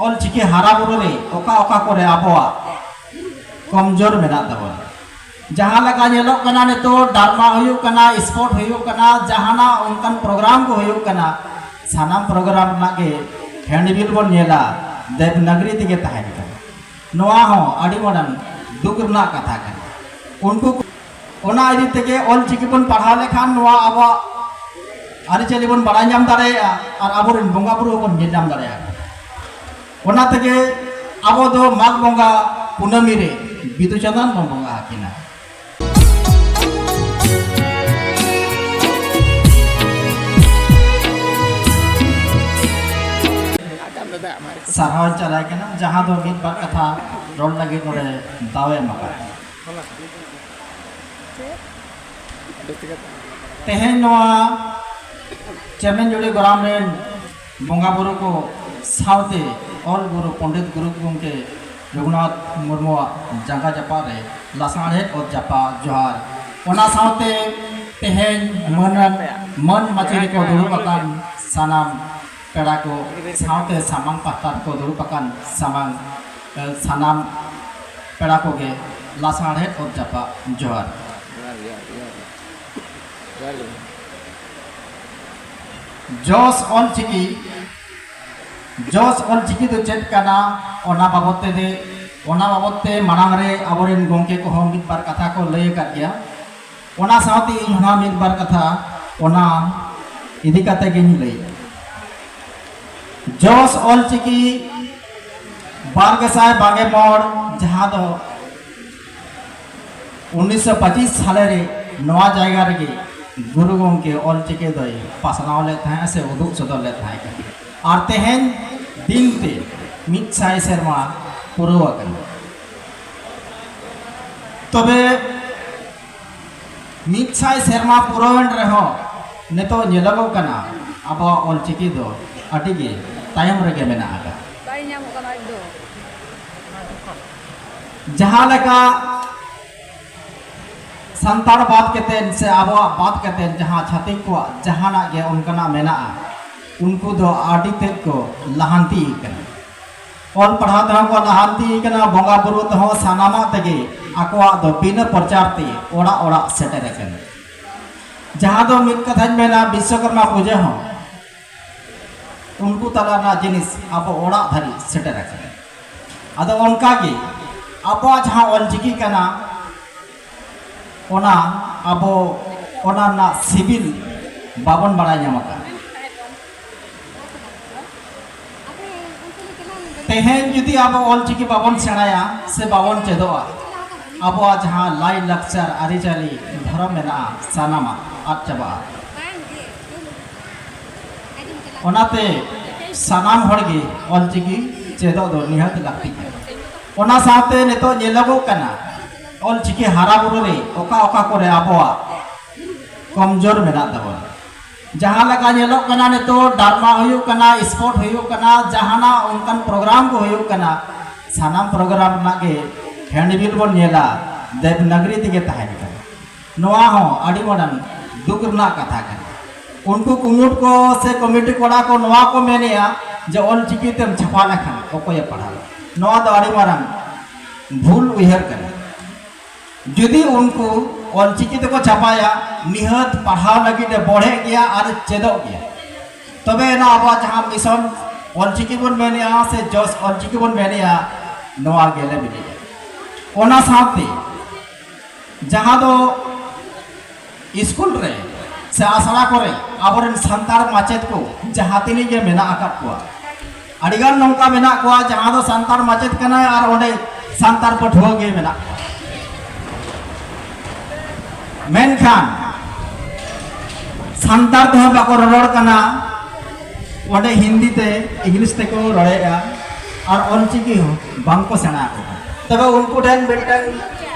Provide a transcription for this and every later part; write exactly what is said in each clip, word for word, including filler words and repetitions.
ᱚᱞᱪᱤᱠᱤ ᱦᱟᱨᱟ ᱵᱩᱨᱩ ᱨᱮ ᱚᱠᱟ ᱚᱠᱟ ᱠᱚᱨᱮ ᱟᱵᱚᱣᱟᱜ ᱠᱚᱢᱡᱳᱨ ᱢᱮᱱᱟᱜ ᱛᱟᱵᱚᱱᱟ? ᱡᱟᱦᱟᱸ ᱞᱮᱠᱟ ᱧᱮᱞᱚᱜ ᱠᱟᱱᱟ, ᱱᱤᱛᱚᱜ ᱰᱨᱟᱢᱟ ᱦᱩᱭᱩᱜ ᱠᱟᱱᱟ, ᱥᱯᱳᱨᱴ ᱦᱩᱭᱩᱜ ᱠᱟᱱᱟ, ᱡᱟᱦᱟᱱᱟᱜ ᱚᱱᱠᱟᱱ ᱯᱨᱳᱜᱨᱟᱢ ᱠᱚ ᱦᱩᱭᱩᱜ ᱠᱟᱱᱟ, ᱥᱟᱱᱟᱢ ᱯᱨᱳᱜᱨᱟᱢ ᱨᱮᱱᱟᱜ ᱜᱮ ᱦᱮᱱᱰᱵᱤᱞ ᱵᱚᱱ ᱧᱮᱞᱟ, ᱫᱮᱵᱽᱱᱟᱜᱽᱨᱤ ᱛᱮᱜᱮ ᱛᱟᱦᱮᱱ ᱠᱟᱱᱟ᱾ ᱱᱚᱣᱟ ᱦᱚᱸ ᱟᱹᱰᱤ ᱢᱟᱨᱟᱝ ᱫᱩᱠ ᱨᱮᱱᱟᱜ ᱠᱟᱛᱷᱟ ᱠᱟᱱᱟ᱾ ᱩᱱᱠᱩ ᱠᱚ, ᱚᱱᱟ ᱤᱫᱤ ᱛᱮᱜᱮ ᱚᱞᱪᱤᱠᱤ ᱵᱚᱱ ᱯᱟᱲᱦᱟᱣ ᱞᱮᱠᱷᱟᱱ ᱱᱚᱣᱟ ᱟᱵᱚᱣᱟᱜ ᱟᱹᱨᱤᱪᱟᱹᱞᱤ ᱵᱚᱱ ᱵᱟᱲᱟᱭ ᱧᱟᱢ ᱫᱟᱲᱮᱭᱟᱜᱼᱟ ᱟᱨ ᱟᱵᱚᱨᱮᱱ ᱵᱚᱸᱜᱟ ᱵᱩᱨᱩ ᱦᱚᱸᱵᱚᱱ ᱧᱮᱞ ᱧᱟᱢ ᱫᱟᱲᱮᱭᱟᱜᱼᱟ᱾ ᱚᱱᱟ ᱛᱮᱜᱮ ᱟᱵᱚ ᱫᱚ ᱢᱟᱜᱽ ᱵᱚᱸᱜᱟ ᱠᱩᱱᱟᱹᱢᱤ ᱨᱮ ᱵᱤᱫᱩ ᱪᱟᱸᱫᱟᱱ ᱵᱚᱱ ᱵᱚᱸᱜᱟ ᱟᱹᱠᱤᱱᱟ᱾ ᱥᱟᱨᱦᱟᱣ ᱪᱟᱞᱟᱭ ᱠᱟᱱᱟ, ᱡᱟᱦᱟᱸ ᱫᱚ ᱢᱤᱫ ᱵᱟᱨ ᱠᱟᱛᱷᱟ ᱨᱚᱲ ᱞᱟᱹᱜᱤᱫ ᱱᱚᱰᱮ ᱫᱟᱣ ᱮ ᱮᱢ ᱟᱠᱟᱫ᱾ ᱛᱮᱦᱮᱧ ᱱᱚᱣᱟ ᱪᱮᱢᱮᱧᱡᱩᱲᱤ ᱜᱚᱨᱟᱢ ᱨᱮᱱ ᱵᱚᱸᱜᱟ ᱵᱩᱨᱩ ᱠᱚ ᱥᱟᱶᱛᱮ ᱚᱞ ᱜᱩᱨᱩ ᱯᱚᱱᱰᱤᱛ ᱜᱩᱨᱩ ᱜᱚᱢᱠᱮ ᱨᱚᱜᱷᱩᱱᱟᱛᱷ ᱢᱩᱨᱢᱩᱣᱟᱜ ᱡᱟᱸᱜᱟ ᱡᱟᱯᱟᱜ ᱨᱮ ᱞᱟᱥᱟᱲᱦᱮᱫ ᱚᱛ ᱡᱟᱯᱟᱜ ᱡᱚᱦᱟᱨ᱾ ᱚᱱᱟ ᱥᱟᱶᱛᱮ ᱛᱮᱦᱮᱧ ᱢᱟᱹᱱ, ᱢᱟᱹᱱ ᱢᱟᱹᱪᱤ ᱨᱮᱠᱚ ᱫᱩᱲᱩᱵ ᱟᱠᱟᱱ ᱥᱟᱱᱟᱢ ᱯᱮᱲᱟ ᱠᱚ ᱥᱟᱶᱛᱮ ᱥᱟᱢᱟᱝ ᱯᱟᱦᱴᱟ ᱨᱮᱠᱚ ᱫᱩᱲᱩᱵ ᱟᱠᱟᱱ ᱥᱟᱢᱟᱝ, ᱮ, ᱥᱟᱱᱟᱢ ᱯᱮᱲᱟ ᱠᱚᱜᱮ ᱞᱟᱥᱟᱲᱦᱮᱫ ᱚᱛ ᱡᱟᱯᱟᱜ ᱡᱚᱦᱟᱨ᱾ ᱡᱚᱦᱟᱨ ᱜᱮ, ᱡᱚᱦᱟᱨ ᱜᱮ᱾ ᱡᱚᱦᱟᱨ ᱜᱮ᱾ ᱡᱚᱥ ᱚᱞᱪᱤᱠᱤ, ᱡᱚᱥ ᱚᱞᱪᱤᱠᱤ ᱫᱚ ᱪᱮᱫ ᱠᱟᱱᱟ, ᱚᱱᱟ ᱵᱟᱵᱚᱫ ᱛᱮ, ᱚᱱᱟ ᱵᱟᱵᱚᱫ ᱛᱮ ᱢᱟᱲᱟᱝ ᱨᱮ ᱟᱵᱚᱨᱮᱱ ᱜᱚᱢᱠᱮ ᱠᱚᱦᱚᱸ ᱢᱤᱫ ᱵᱟᱨ ᱠᱟᱛᱷᱟ ᱠᱚ ᱞᱟᱹᱭ ᱟᱠᱟᱫ ᱜᱮᱭᱟ᱾ ᱚᱱᱟ ᱥᱟᱶᱛᱮ ᱤᱧ ᱦᱚᱸ ᱢᱤᱫ ᱵᱟᱨ ᱠᱟᱛᱷᱟ ᱚᱱᱟ ᱤᱫᱤ ᱠᱟᱛᱮ ᱜᱤᱧ ᱞᱟᱹᱭᱟ᱾ ᱡᱚᱥ ᱚᱞᱪᱤᱠᱤ ᱵᱟᱨ ᱜᱮᱥᱟᱭ ᱵᱟᱜᱮ ᱢᱚᱬ, ᱡᱟᱦᱟᱸ ᱫᱚ ᱩᱱᱤᱥᱥᱚ ᱯᱚᱸᱪᱤᱥ ᱥᱟᱞᱮ ᱨᱮ ᱱᱚᱣᱟ ᱡᱟᱭᱜᱟ ᱨᱮᱜᱮ ᱜᱩᱨᱩ ᱜᱚᱢᱠᱮ ᱚᱞᱪᱤᱠᱤ ᱫᱚᱭ ᱯᱟᱥᱱᱟᱣ ᱞᱮᱫ ᱛᱟᱦᱮᱸᱫ ᱥᱮ ᱩᱫᱩᱜ ᱥᱚᱫᱚᱨ ᱞᱮᱫ ᱛᱟᱦᱮᱸ ᱠᱟᱱᱟ᱾ ᱟᱨ ᱛᱮᱦᱮᱧ ᱫᱤᱱ ᱛᱮ ᱢᱤᱫ ᱥᱟᱭ ᱥᱮᱨᱢᱟ ᱯᱩᱨᱟᱹᱣ ᱟᱠᱟᱱᱟ᱾ ᱛᱚᱵᱮ ᱢᱤᱫ ᱥᱟᱭ ᱥᱮᱨᱢᱟ ᱯᱩᱨᱟᱹᱣᱮᱱ ᱨᱮᱦᱚᱸ ᱱᱤᱛᱚᱜ ᱧᱮᱞᱚᱜᱚᱜ ᱠᱟᱱᱟ ᱟᱵᱚᱣᱟᱜ ᱚᱞᱪᱤᱠᱤ ᱫᱚ ᱟᱹᱰᱤ ᱜᱮ ᱛᱟᱭᱚᱢ ᱨᱮᱜᱮ ᱢᱮᱱᱟᱜ ᱟᱠᱟᱫᱟ᱾ ᱵᱟᱭ ᱧᱟᱢᱚᱜ ᱠᱟᱱᱟ ᱮᱠᱫᱚᱢ᱾ ᱡᱟᱦᱟᱸ ᱞᱮᱠᱟ ᱥᱟᱱᱛᱟᱲ ᱵᱟᱫ ᱠᱟᱛᱮᱫ ᱥᱮ ᱟᱵᱚᱣᱟᱜ ᱵᱟᱫ ᱠᱟᱛᱮᱫ ᱡᱟᱦᱟᱸ ᱪᱷᱟᱹᱛᱤᱠ ᱠᱚᱣᱟᱜ ᱡᱟᱦᱟᱱᱟᱜ ᱜᱮ ᱚᱱᱠᱟᱱᱟᱜ ᱢᱮᱱᱟᱜᱼᱟ, ᱩᱱᱠᱩ ᱫᱚ ᱟᱹᱰᱤ ᱛᱮᱫ ᱠᱚ ᱞᱟᱦᱟᱱᱛᱤ ᱠᱟᱱᱟ᱾ ᱚᱞ ᱯᱟᱲᱦᱟᱣ ᱛᱮᱦᱚᱸ ᱠᱚ ᱞᱟᱦᱟᱱᱛᱤ ᱠᱟᱱᱟ, ᱵᱚᱸᱜᱟ ᱵᱩᱨᱩ ᱛᱮᱦᱚᱸ, ᱥᱟᱱᱟᱢᱟᱜ ᱛᱮᱜᱮ ᱟᱠᱚᱣᱟᱜ ᱫᱚ ᱵᱤᱱᱟᱹ ᱯᱨᱚᱪᱟᱨ ᱛᱮ ᱚᱲᱟᱜ ᱚᱲᱟᱜ ᱥᱮᱴᱮᱨ ᱟᱠᱟᱱᱟ᱾ ᱡᱟᱦᱟᱸ ᱫᱚ ᱢᱤᱫ ᱠᱟᱛᱷᱟᱧ ᱢᱮᱱᱟ, ᱵᱤᱥᱥᱚᱠᱚᱨᱢᱟ ᱯᱩᱡᱟᱹ ᱦᱚᱸ ᱩᱱᱠᱩ ᱛᱟᱞᱟ ᱨᱮᱱᱟᱜ ᱡᱤᱱᱤᱥ ᱟᱵᱚ ᱚᱲᱟᱜ ᱫᱷᱟᱹᱨᱤᱡ ᱥᱮᱴᱮᱨ ᱟᱠᱟᱱᱟ᱾ ᱟᱫᱚ ᱚᱱᱠᱟ ᱜᱮ ᱟᱵᱚᱣᱟᱜ ᱡᱟᱦᱟᱸ ᱚᱞᱪᱤᱠᱤ ᱠᱟᱱᱟ, ᱚᱱᱟ ᱟᱵᱚ ᱚᱱᱟ ᱨᱮᱱᱟᱜ ᱥᱤᱵᱤᱞ ᱵᱟᱵᱚᱱ ᱵᱟᱲᱟᱭ ᱧᱟᱢ ᱟᱠᱟᱫᱟ᱾ ᱛᱮᱦᱮᱧ ᱡᱩᱫᱤ ᱟᱵᱚ ᱚᱞᱪᱤᱠᱤ ᱵᱟᱵᱚᱱ ᱥᱮᱬᱟᱭᱟ ᱥᱮ ᱵᱟᱵᱚᱱ ᱪᱮᱫᱚᱜᱼᱟ, ᱟᱵᱚᱣᱟᱜ ᱡᱟᱦᱟᱸ ᱞᱟᱭ ᱞᱟᱠᱪᱟᱨ, ᱟᱹᱨᱤᱪᱟᱹᱞᱤ, ᱫᱷᱚᱨᱚᱢ ᱢᱮᱱᱟᱜᱼᱟ, ᱥᱟᱱᱟᱢᱟᱜ ᱟᱫ ᱪᱟᱵᱟᱜᱼᱟ᱾ ᱚᱱᱟᱛᱮ ᱥᱟᱱᱟᱢ ᱦᱚᱲ ᱜᱮ ᱚᱞᱪᱤᱠᱤ ᱪᱮᱫᱚᱜ ᱫᱚ ᱱᱤᱦᱟᱹᱛ ᱞᱟᱹᱠᱛᱤ ᱠᱟᱱᱟ᱾ ᱚᱱᱟ ᱥᱟᱶᱛᱮ ᱱᱤᱛᱚᱜ ᱧᱮᱞᱚᱜᱚᱜ ᱠᱟᱱᱟ, ᱚᱞᱪᱤᱠᱤ ᱦᱟᱨᱟ ᱵᱩᱨᱩ ᱨᱮ ᱚᱠᱟ ᱚᱠᱟ ᱠᱚᱨᱮ ᱟᱵᱚᱣᱟᱜ ᱠᱚᱢᱡᱳᱨ ᱢᱮᱱᱟᱜ ᱛᱟᱵᱚᱱᱟ᱾ ᱡᱟᱦᱟᱸ ᱞᱮᱠᱟ ᱧᱮᱞᱚᱜ ᱠᱟᱱᱟ, ᱱᱤᱛᱚᱜ ᱰᱨᱟᱢᱟ ᱦᱩᱭᱩᱜ ᱠᱟᱱᱟ, ᱥᱯᱳᱨᱴ ᱦᱩᱭᱩᱜ ᱠᱟᱱᱟ, ᱡᱟᱦᱟᱱᱟᱜ ᱚᱱᱠᱟᱱ ᱯᱨᱳᱜᱨᱟᱢ ᱠᱚ ᱦᱩᱭᱩᱜ ᱠᱟᱱᱟ, ᱥᱟᱱᱟᱢ ᱯᱨᱳᱜᱨᱟᱢ ᱨᱮᱱᱟᱜ ᱜᱮ ᱦᱮᱱᱰᱵᱤᱞ ᱵᱚᱱ ᱧᱮᱞᱟ, ᱫᱮᱵᱽᱱᱟᱜᱽᱨᱤ ᱛᱮᱜᱮ ᱛᱟᱦᱮᱱ ᱠᱟᱱᱟ᱾ ᱱᱚᱣᱟ ᱦᱚᱸ ᱟᱹᱰᱤ ᱢᱟᱨᱟᱝ ᱫᱩᱠ ᱨᱮᱱᱟᱜ ᱠᱟᱛᱷᱟ ᱠᱟᱱᱟ᱾ ᱩᱱᱠᱩ ᱠᱩᱢᱩᱴ ᱠᱚ ᱥᱮ ᱠᱚᱢᱤᱴᱤ ᱠᱚᱲᱟ ᱠᱚ ᱱᱚᱣᱟ ᱠᱚ ᱢᱮᱱᱮᱜᱼᱟ ᱡᱮ ᱚᱞ ᱪᱤᱠᱤ ᱛᱮᱢ ᱪᱷᱟᱯᱟ ᱞᱮᱠᱷᱟᱱ ᱚᱠᱚᱭᱮ ᱯᱟᱲᱦᱟᱣᱟ? ᱱᱚᱣᱟ ᱫᱚ ᱟᱹᱰᱤ ᱢᱟᱨᱟᱝ ᱵᱷᱩᱞ ᱩᱭᱦᱟᱹᱨ ᱠᱟᱱᱟ᱾ ᱡᱩᱫᱤ ᱩᱱᱠᱩ ᱚᱞ ᱪᱤᱠᱤ ᱛᱮᱠᱚ ᱪᱷᱟᱯᱟᱭᱟ, ᱱᱤᱦᱟᱹᱛ ᱯᱟᱲᱦᱟᱣ ᱞᱟᱹᱜᱤᱫ ᱮ ᱵᱚᱲᱦᱮᱜ ᱜᱮᱭᱟ ᱟᱨ ᱪᱮᱫᱚᱜ ᱜᱮᱭᱟ᱾ ᱛᱚᱵᱮ ᱮᱱᱟ ᱟᱵᱚᱣᱟᱜ ᱡᱟᱦᱟᱸ ᱢᱤᱥᱚᱱ ᱚᱞ ᱪᱤᱠᱤ ᱵᱚᱱ ᱢᱮᱱᱮᱜᱼᱟ ᱥᱮ ᱡᱚᱥ ᱚᱞ ᱪᱤᱠᱤ ᱵᱚᱱ ᱢᱮᱱᱮᱜᱼᱟ, ᱱᱚᱣᱟ ᱜᱮᱞᱮ ᱵᱤᱞᱤᱜᱼᱟ᱾ ᱚᱱᱟ ᱥᱟᱶᱛᱮ ᱡᱟᱦᱟᱸ ᱫᱚ ᱥᱠᱩᱞ ᱨᱮ ᱥᱮ ᱟᱥᱲᱟ ᱠᱚᱨᱮ ᱟᱵᱚᱨᱮᱱ ᱥᱟᱱᱛᱟᱲ ᱢᱟᱪᱮᱫ ᱠᱚ ᱡᱟᱦᱟᱸ ᱛᱤᱱᱟᱹᱜ ᱜᱮ ᱢᱮᱱᱟᱜ ᱟᱠᱟᱫ ᱠᱚᱣᱟ, ᱟᱹᱰᱤᱜᱟᱱ ᱱᱚᱝᱠᱟ ᱢᱮᱱᱟᱜ ᱠᱚᱣᱟ ᱡᱟᱦᱟᱸ ᱫᱚ ᱥᱟᱱᱛᱟᱲ ᱢᱟᱪᱮᱫ ᱠᱟᱱᱟᱭ ᱟᱨ ᱚᱸᱰᱮ ᱥᱟᱱᱛᱟᱲ ᱯᱟᱹᱴᱷᱩᱣᱟᱹ ᱜᱮ ᱢᱮᱱᱟᱜ ᱠᱚᱣᱟ᱾ ᱢᱮᱱᱠᱷᱟᱱ ᱥᱟᱱᱛᱟᱲ ᱛᱮᱦᱚᱸ ᱵᱟᱠᱚ ᱨᱚᱨᱚᱲ ᱠᱟᱱᱟ, ᱚᱸᱰᱮ ᱦᱤᱱᱫᱤ ᱛᱮ, ᱤᱝᱞᱤᱥ ᱛᱮᱠᱚ ᱨᱚᱲᱮᱫᱼᱟ ᱟᱨ ᱚᱞᱪᱤᱠᱤ ᱦᱚᱸ ᱵᱟᱝᱠᱚ ᱥᱮᱬᱟ ᱟᱠᱚ ᱠᱟᱱᱟ᱾ ᱛᱚᱵᱮ ᱩᱱᱠᱩ ᱴᱷᱮᱱ ᱢᱤᱫᱴᱟᱝ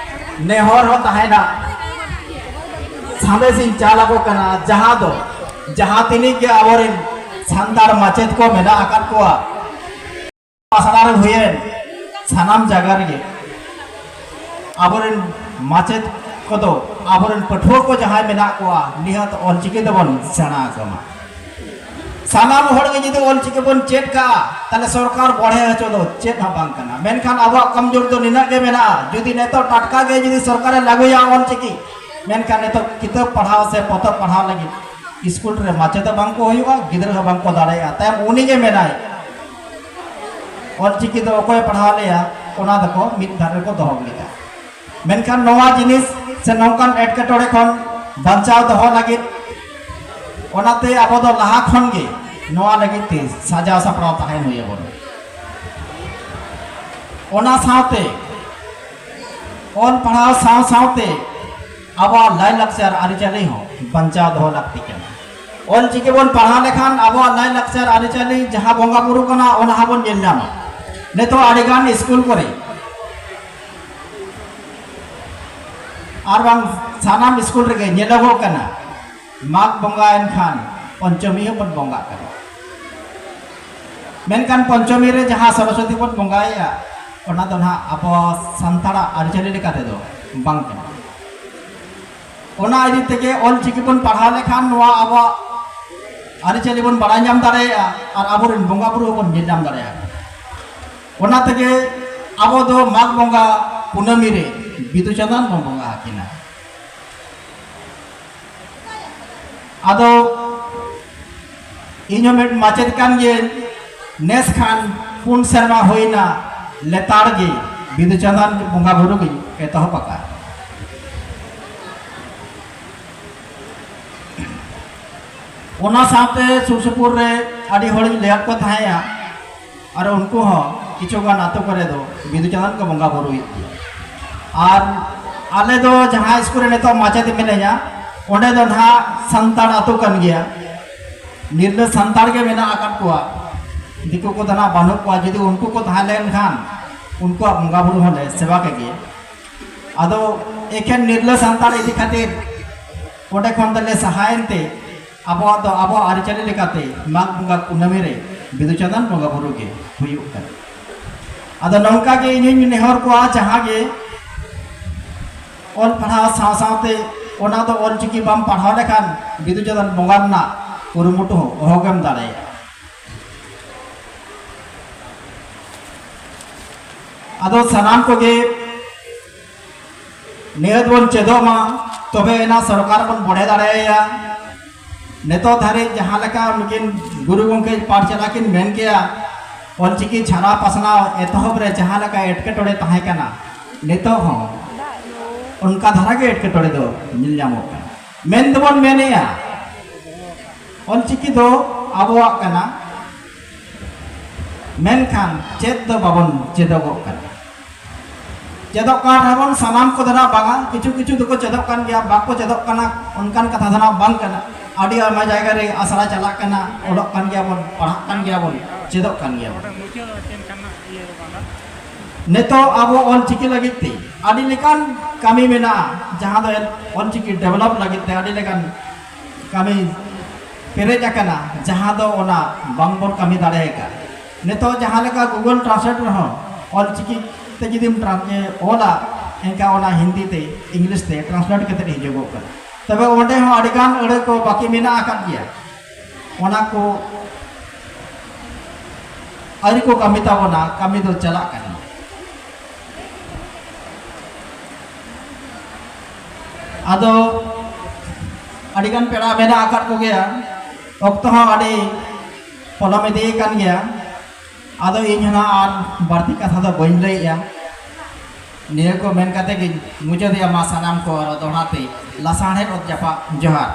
ᱱᱮᱦᱚᱨ ᱦᱚᱸ ᱛᱟᱦᱮᱱᱟ, ᱥᱟᱸᱫᱮᱥ ᱤᱧ ᱪᱟᱞ ᱟᱠᱚ ᱠᱟᱱᱟ, ᱡᱟᱦᱟᱸ ᱫᱚ ᱡᱟᱦᱟᱸ ᱛᱤᱱᱟᱹᱜ ᱜᱮ ᱟᱵᱚᱨᱮᱱ ᱥᱟᱱᱛᱟᱲ ᱢᱟᱪᱮᱫ ᱠᱚ ᱢᱮᱱᱟᱜ ᱟᱠᱟᱫ ᱠᱚᱣᱟ, ᱟᱥᱲᱟ ᱨᱮ ᱦᱩᱭᱮᱱ ᱥᱟᱱᱟᱢ ᱡᱟᱭᱜᱟ ᱨᱮᱜᱮ ᱟᱵᱚᱨᱮᱱ ᱢᱟᱪᱮᱫ ᱠᱚᱫᱚ ᱟᱵᱚᱨᱮᱱ ᱯᱟᱹᱴᱷᱩᱣᱟᱹ ᱠᱚ ᱡᱟᱦᱟᱸᱭ ᱢᱮᱱᱟᱜ ᱠᱚᱣᱟ, ᱱᱤᱦᱟᱹᱛ ᱚᱞᱪᱤᱠᱤ ᱛᱮᱵᱚᱱ ᱥᱮᱬᱟ ᱟᱠᱚ ᱢᱟ᱾ ᱥᱟᱱᱟᱢ ᱦᱚᱲ ᱜᱮ ᱡᱩᱫᱤ ᱚᱞᱪᱤᱠᱤ ᱵᱚᱱ ᱪᱮᱫ ᱠᱟᱜᱼᱟ, ᱛᱟᱦᱞᱮ ᱥᱚᱨᱠᱟᱨ ᱵᱚᱲᱦᱮ ᱦᱚᱪᱚ ᱫᱚ ᱪᱮᱫ ᱦᱚᱸ ᱵᱟᱝ ᱠᱟᱱᱟ᱾ ᱢᱮᱱᱠᱷᱟᱱ ᱟᱵᱚᱣᱟᱜ ᱠᱚᱢᱡᱳᱨ ᱫᱚ ᱱᱤᱱᱟᱹᱜ ᱜᱮ ᱢᱮᱱᱟᱜᱼᱟ, ᱡᱩᱫᱤ ᱱᱤᱛᱚᱜ ᱴᱟᱴᱠᱟ ᱜᱮ ᱡᱩᱫᱤ ᱥᱚᱨᱠᱟᱨᱮ ᱞᱟᱹᱜᱩᱭᱟ ᱚᱞᱪᱤᱠᱤ, ᱢᱮᱱᱠᱷᱟᱱ ᱱᱤᱛᱚᱜ ᱠᱤᱛᱟᱹᱵ ᱯᱟᱲᱦᱟᱣ ᱥᱮ ᱯᱚᱛᱚᱵ ᱯᱟᱲᱦᱟᱣ ᱞᱟᱹᱜᱤᱫ ᱥᱠᱩᱞ ᱨᱮ ᱢᱟᱪᱮᱫ ᱦᱚᱸ ᱵᱟᱝ ᱠᱚ ᱦᱩᱭᱩᱜᱼᱟ, ᱜᱤᱫᱽᱨᱟᱹ ᱦᱚᱸ ᱵᱟᱝ ᱠᱚ ᱫᱟᱲᱮᱭᱟᱜᱼᱟ᱾ ᱛᱟᱭᱚᱢ ᱩᱱᱤ ᱜᱮ ᱢᱮᱱᱟᱭ, "ᱚᱞᱪᱤᱠᱤ ᱫᱚ ᱚᱠᱚᱭ ᱯᱟᱲᱦᱟᱣ ᱞᱮᱭᱟ?" ᱚᱱᱟ ᱫᱚᱠᱚ ᱢᱤᱫ ᱫᱷᱟᱨᱮ ᱨᱮᱠᱚ ᱫᱚᱦᱚ ᱜᱤᱰᱤ ᱠᱟᱜᱼᱟ᱾ ᱢᱮᱱᱠᱷᱟᱱ ᱱᱚᱣᱟ ᱡᱤᱱᱤᱥ ᱥᱮ ᱱᱚᱝᱠᱟᱱ ᱮᱴᱠᱮᱴᱚᱬᱮ ᱠᱷᱚᱱ ᱵᱟᱧᱪᱟᱣ ᱫᱚᱦᱚ ᱞᱟᱹᱜᱤᱫ, ᱚᱱᱟᱛᱮ ᱟᱵᱚ ᱫᱚ ᱞᱟᱦᱟ ᱠᱷᱚᱱ ᱜᱮ ᱱᱚᱣᱟ ᱞᱟᱹᱜᱤᱫ ᱛᱮ ᱥᱟᱡᱟᱣ ᱥᱟᱯᱲᱟᱣ ᱛᱟᱦᱮᱱ ᱦᱩᱭ ᱟᱵᱚᱱᱟ᱾ ᱚᱱᱟ ᱥᱟᱶᱛᱮ ᱚᱞ ᱯᱟᱲᱦᱟᱣ ᱥᱟᱶ ᱥᱟᱶᱛᱮ ᱟᱵᱚᱣᱟᱜ ᱞᱟᱭᱼᱞᱟᱠᱪᱟᱨ ᱟᱹᱨᱤᱪᱟᱹᱞᱤ ᱦᱚᱸ ᱵᱟᱧᱪᱟᱣ ᱫᱚᱦᱚ ᱞᱟᱹᱠᱛᱤ ᱠᱟᱱᱟ᱾ ᱚᱞᱪᱤᱠᱤ ᱵᱚᱱ ᱯᱟᱲᱦᱟᱣ ᱞᱮᱠᱷᱟᱱ ᱟᱵᱚᱣᱟᱜ ᱞᱟᱭᱼᱞᱟᱠᱪᱟᱨ ᱟᱹᱨᱤᱪᱟᱹᱞᱤ ᱡᱟᱦᱟᱸ ᱵᱚᱸᱜᱟ ᱵᱩᱨᱩ ᱠᱟᱱᱟ, ᱚᱱᱟ ᱦᱚᱸᱵᱚᱱ ᱧᱮᱞ ᱧᱟᱢᱟ᱾ ᱱᱤᱛᱚᱜ ᱟᱹᱰᱤᱜᱟᱱ ᱥᱠᱩᱞ ᱠᱚᱨᱮ ᱟᱨ ᱵᱟᱝ ᱥᱟᱱᱟᱢ ᱥᱠᱩᱞ ᱨᱮᱜᱮ ᱧᱮᱞᱚᱜᱚᱜ ᱠᱟᱱᱟ, ᱢᱟᱜᱽ ᱵᱚᱸᱜᱟ ᱮᱱᱠᱷᱟᱱ ᱯᱚᱧᱪᱚᱢᱤ ᱦᱚᱸᱵᱚᱱ ᱵᱚᱸᱜᱟᱜ ᱠᱟᱱᱟ᱾ ᱢᱮᱱᱠᱷᱟᱱ ᱯᱚᱧᱪᱚᱢᱤ ᱨᱮ ᱡᱟᱦᱟᱸ ᱥᱚᱨᱚᱥᱚᱛᱤ ᱵᱚᱱ ᱵᱚᱸᱜᱟᱭᱟ, ᱚᱱᱟ ᱫᱚ ᱱᱟᱦᱟᱜ ᱟᱵᱚ ᱥᱟᱱᱛᱟᱲᱟᱜ ᱟᱹᱨᱤᱪᱟᱹᱞᱤ ᱞᱮᱠᱟ ᱛᱮᱫᱚ ᱵᱟᱝ ᱠᱟᱱᱟ᱾ ᱚᱱᱟ ᱤᱫᱤ ᱛᱮᱜᱮ ᱚᱞ ᱪᱤᱠᱤ ᱵᱚᱱ ᱯᱟᱲᱦᱟᱣ ᱞᱮᱠᱷᱟᱱ ᱱᱚᱣᱟ ᱟᱵᱚᱣᱟᱜ ᱟᱹᱨᱤᱪᱟᱹᱞᱤ ᱵᱚᱱ ᱵᱟᱲᱟᱭ ᱧᱟᱢ ᱫᱟᱲᱮᱭᱟᱜᱼᱟ ᱟᱨ ᱟᱵᱚᱨᱮᱱ ᱵᱚᱸᱜᱟ ᱵᱩᱨᱩ ᱦᱚᱸᱵᱚᱱ ᱧᱮᱞ ᱧᱟᱢ ᱫᱟᱲᱮᱭᱟᱜᱼᱟ᱾ ᱚᱱᱟ ᱛᱮᱜᱮ ᱟᱵᱚ ᱫᱚ ᱢᱟᱜᱽ ᱵᱚᱸᱜᱟ ᱠᱩᱱᱟᱹᱢᱤ ᱨᱮ ᱵᱤᱫᱩ ᱪᱟᱸᱫᱟᱱ ᱵᱚᱱ ᱵᱚᱸᱜᱟ ᱟᱹᱠᱤᱱᱟ᱾ ᱟᱫᱚ ᱤᱧ ᱦᱚᱸ ᱢᱤᱫ ᱢᱟᱪᱮᱫ ᱠᱟᱱ ᱜᱤᱭᱟᱹᱧ᱾ ᱱᱮᱥ ᱠᱷᱟᱱ ᱯᱩᱱ ᱥᱮᱨᱢᱟ ᱦᱩᱭᱱᱟ, ᱞᱮᱛᱟᱲ ᱜᱮ ᱵᱤᱫᱩ ᱪᱟᱸᱫᱟᱱ ᱵᱚᱸᱜᱟ ᱵᱩᱨᱩ ᱜᱤᱧ ᱮᱛᱚᱦᱚᱵ ᱟᱠᱟᱫ᱾ ᱚᱱᱟ ᱥᱟᱶᱛᱮ ᱥᱩᱨ ᱥᱩᱯᱩᱨ ᱨᱮ ᱟᱹᱰᱤ ᱦᱚᱲᱤᱧ ᱞᱟᱹᱭᱟᱫ ᱠᱚ ᱛᱟᱦᱮᱸᱭᱟ, ᱟᱨ ᱩᱱᱠᱩ ᱦᱚᱸ ᱠᱤᱪᱷᱩ ᱜᱟᱱ ᱟᱛᱳ ᱠᱚᱨᱮ ᱫᱚ ᱵᱤᱫᱩ ᱪᱟᱸᱫᱟᱱ ᱠᱚ ᱵᱚᱸᱜᱟ ᱵᱩᱨᱩᱭᱮᱫ ᱜᱮᱭᱟ᱾ ᱟᱨ ᱟᱞᱮ ᱫᱚ ᱡᱟᱦᱟᱸ ᱥᱠᱩᱞ ᱨᱮ ᱱᱤᱛᱚᱜ ᱢᱟᱪᱮᱫ ᱢᱤᱱᱟᱹᱧᱟ, ᱚᱸᱰᱮ ᱫᱚ ᱱᱟᱦᱟᱜ ᱥᱟᱱᱛᱟᱲ ᱟᱛᱳ ᱠᱟᱱ ᱜᱮᱭᱟ᱾ ᱱᱤᱨᱞᱟᱹ ᱥᱟᱱᱛᱟᱲ ᱜᱮ ᱢᱮᱱᱟᱜ ᱟᱠᱟᱫ ᱠᱚᱣᱟ, ᱫᱤᱠᱩ ᱠᱚᱫᱚ ᱱᱟᱦᱟᱜ ᱵᱟᱹᱱᱩᱜ ᱠᱚᱣᱟ᱾ ᱡᱩᱫᱤ ᱩᱱᱠᱩ ᱠᱚ ᱛᱟᱦᱮᱸ ᱞᱮᱱᱠᱷᱟᱱ ᱩᱱᱠᱩᱣᱟᱜ ᱵᱚᱸᱜᱟ ᱵᱩᱨᱩ ᱦᱚᱸᱞᱮ ᱥᱮᱵᱟ ᱠᱮᱜᱮᱭᱟ᱾ ᱟᱫᱚ ᱮᱠᱷᱮᱱ ᱱᱤᱨᱞᱟᱹ ᱥᱟᱱᱛᱟᱲ ᱤᱫᱤ ᱠᱷᱟᱹᱛᱤᱨ ᱚᱸᱰᱮ ᱠᱷᱚᱱ ᱫᱚᱞᱮ ᱥᱟᱦᱟᱭᱮᱱ ᱛᱮ ᱟᱵᱚᱣᱟᱜ ᱫᱚ ᱟᱵᱚᱣᱟᱜ ᱟᱹᱨᱤᱪᱟᱹᱞᱤ ᱞᱮᱠᱟᱛᱮ ᱢᱟᱜᱽ ᱵᱚᱸᱜᱟ ᱠᱩᱱᱟᱹᱢᱤ ᱨᱮ ᱵᱤᱫᱩ ᱪᱟᱸᱫᱟᱱ ᱵᱚᱸᱜᱟ ᱵᱩᱨᱩ ᱜᱮ ᱦᱩᱭᱩᱜ ᱠᱟᱱᱟ᱾ ᱟᱫᱚ ᱱᱚᱝᱠᱟ ᱜᱮ ᱤᱧ ᱦᱚᱧ ᱱᱮᱦᱚᱨ ᱠᱚᱣᱟ, ᱡᱟᱦᱟᱸ ᱜᱮ ᱚᱞ ᱯᱟᱲᱦᱟᱣ ᱥᱟᱶ ᱥᱟᱶᱛᱮ ᱚᱱᱟ ᱫᱚ ᱚᱞ ᱪᱤᱠᱤ ᱵᱟᱢ ᱯᱟᱲᱦᱟᱣ ᱞᱮᱠᱷᱟᱱ ᱵᱤᱫᱩ ᱪᱟᱸᱫᱟᱱ ᱵᱚᱸᱜᱟ ᱨᱮᱱᱟᱜ ᱠᱩᱨᱩᱢᱩᱴᱩ ᱦᱚᱸ ᱚᱦᱚᱜᱮᱢ ᱫᱟᱲᱮᱭᱟᱜᱼᱟ᱾ ᱟᱫᱚ ᱥᱟᱱᱟᱢ ᱠᱚᱜᱮ ᱱᱤᱭᱟᱹ ᱵᱚᱱ ᱪᱮᱫᱚᱜ ᱢᱟ, ᱛᱚᱵᱮ ᱮᱱᱟ ᱥᱚᱨᱠᱟᱨ ᱵᱚᱱ ᱵᱚᱲᱦᱮ ᱫᱟᱲᱮᱭᱟᱭᱟ᱾ ᱱᱤᱛᱚᱜ ᱫᱷᱟᱹᱨᱤᱡ ᱡᱟᱦᱟᱸ ᱞᱮᱠᱟ ᱱᱩᱠᱤᱱ ᱜᱩᱨᱩ ᱜᱚᱢᱠᱮ ᱯᱟᱨᱪᱟᱞᱟ ᱠᱤᱱ ᱢᱮᱱ ᱠᱮᱭᱟ, ᱚᱞᱪᱤᱠᱤ ᱪᱷᱟᱨᱟᱣ ᱯᱟᱥᱱᱟᱣ ᱮᱛᱚᱦᱚᱵ ᱨᱮ ᱡᱟᱦᱟᱸ ᱞᱮᱠᱟ ᱮᱴᱠᱮᱴᱚᱬᱮ ᱛᱟᱦᱮᱸ ᱠᱟᱱᱟ, ᱱᱤᱛᱚᱜ ᱦᱚᱸ ᱚᱱᱠᱟ ᱫᱷᱟᱨᱟ ᱜᱮ ᱮᱴᱠᱮᱴᱚᱬᱮ ᱫᱚ ᱧᱮᱞ ᱧᱟᱢᱚᱜ ᱠᱟᱱᱟ᱾ ᱢᱮᱱ ᱫᱚᱵᱚᱱ ᱢᱮᱱᱮᱜᱼᱟ, ᱚᱞᱪᱤᱠᱤ ᱫᱚ ᱟᱵᱚᱣᱟᱜ ᱠᱟᱱᱟ, ᱢᱮᱱᱠᱷᱟᱱ ᱪᱮᱫ ᱫᱚ ᱵᱟᱵᱚᱱ ᱪᱮᱫᱚᱜᱚᱜ ᱠᱟᱱᱟ᱾ ᱪᱮᱫᱚᱜ ᱠᱟᱱ ᱨᱮᱦᱚᱸ ᱵᱚᱱ ᱥᱟᱱᱟᱢ ᱠᱚ ᱫᱚ ᱱᱟᱜ ᱵᱟᱝᱟ, ᱠᱤᱪᱷᱩ ᱠᱤᱪᱷᱩ ᱫᱚᱠᱚ ᱪᱮᱫᱚᱜ ᱠᱟᱱ ᱜᱮᱭᱟ, ᱵᱟᱠᱚ ᱪᱮᱫᱚᱜ ᱠᱟᱱᱟ ᱚᱱᱠᱟᱱ ᱠᱟᱛᱷᱟ ᱫᱚ ᱱᱟᱜ ᱵᱟᱝ ᱠᱟᱱᱟ᱾ ᱟᱹᱰᱤ ᱟᱭᱢᱟ ᱡᱟᱭᱜᱟ ᱨᱮ ᱟᱥᱲᱟ ᱪᱟᱞᱟᱜ ᱠᱟᱱᱟ, ᱚᱞᱚᱜ ᱠᱟᱱ ᱜᱮᱭᱟ ᱵᱚᱱ, ᱯᱟᱲᱦᱟᱜ ᱠᱟᱱ ᱜᱮᱭᱟ ᱵᱚᱱ, ᱪᱮᱫᱚᱜ ᱠᱟᱱ ᱜᱮᱭᱟ ᱵᱚᱱ᱾ ᱱᱤᱛᱚᱜ ᱟᱵᱚ ᱚᱞᱪᱤᱠᱤ ᱞᱟᱹᱜᱤᱫ ᱛᱮ ᱟᱹᱰᱤ ᱞᱮᱠᱟᱱ ᱠᱟᱹᱢᱤ ᱢᱮᱱᱟᱜᱼᱟ, ᱡᱟᱦᱟᱸ ᱫᱚ ᱚᱞᱪᱤᱠᱤ ᱰᱮᱵᱷᱞᱚᱯ ᱞᱟᱹᱜᱤᱫ ᱛᱮ ᱟᱹᱰᱤ ᱞᱮᱠᱟᱱ ᱠᱟᱹᱢᱤ ᱯᱮᱨᱮᱡ ᱟᱠᱟᱱᱟ, ᱡᱟᱦᱟᱸ ᱫᱚ ᱚᱱᱟ ᱵᱟᱝᱵᱚᱱ ᱠᱟᱹᱢᱤ ᱫᱟᱲᱮ ᱟᱠᱟᱫ᱾ ᱱᱤᱛᱚᱜ ᱡᱟᱦᱟᱸ ᱞᱮᱠᱟ Google Translate ᱨᱮᱦᱚᱸ ᱚᱞᱪᱤᱠᱤ ᱛᱮ ᱡᱩᱫᱤᱢ ᱴᱨᱟᱱ-, ᱮ, ᱚᱞᱟ, ᱮᱱᱠᱷᱟᱱ ᱚᱱᱟ ᱦᱤᱱᱫᱤ ᱛᱮ, ᱤᱝᱞᱤᱥ ᱛᱮ ᱴᱨᱟᱱᱥᱞᱮᱴ ᱠᱟᱛᱮ ᱦᱤᱡᱩᱜᱚᱜ ᱠᱟᱱᱟ᱾ ᱛᱚᱵᱮ ᱚᱸᱰᱮ ᱦᱚᱸ ᱟᱹᱰᱤᱜᱟᱱ ᱟᱹᱲᱟᱹ ᱠᱚ ᱵᱟᱹᱠᱤ ᱢᱮᱱᱟᱜ ᱟᱠᱟᱫ ᱜᱮᱭᱟ, ᱚᱱᱟ ᱠᱚ ᱟᱹᱣᱨᱤ ᱠᱚ ᱠᱟᱹᱢᱤ ᱛᱟᱵᱚᱱᱟ, ᱠᱟᱹᱢᱤ ᱫᱚ ᱪᱟᱞᱟᱜ ᱠᱟᱱᱟ᱾ ᱟᱫᱚ ᱟᱹᱰᱤᱜᱟᱱ ᱯᱮᱲᱟ ᱢᱮᱱᱟᱜ ᱟᱠᱟᱫ ᱠᱚᱜᱮᱭᱟ, ᱚᱠᱛᱚ ᱦᱚᱸ ᱟᱹᱰᱤ ᱯᱚᱞᱚᱢ ᱤᱫᱤ ᱟᱠᱟᱱ ᱜᱮᱭᱟ᱾ ᱟᱫᱚ ᱤᱧ ᱦᱚᱸ ᱱᱟᱜ ᱟᱨ ᱵᱟᱹᱲᱛᱤ ᱠᱟᱛᱷᱟ ᱫᱚ ᱵᱟᱹᱧ ᱞᱟᱹᱭᱮᱜᱼᱟ᱾ ᱱᱤᱭᱟᱹ ᱠᱚ ᱢᱮᱱ ᱠᱟᱛᱮ ᱜᱤᱧ ᱢᱩᱪᱟᱹᱫᱮᱜᱼᱟ᱾ ᱢᱟ ᱥᱟᱱᱟᱢ ᱠᱚ ᱟᱨᱚ ᱫᱚᱦᱲᱟ ᱛᱮ ᱞᱟᱥᱟᱲᱦᱮᱫ ᱚᱛ ᱡᱟᱯᱟᱜ ᱡᱚᱦᱟᱨ᱾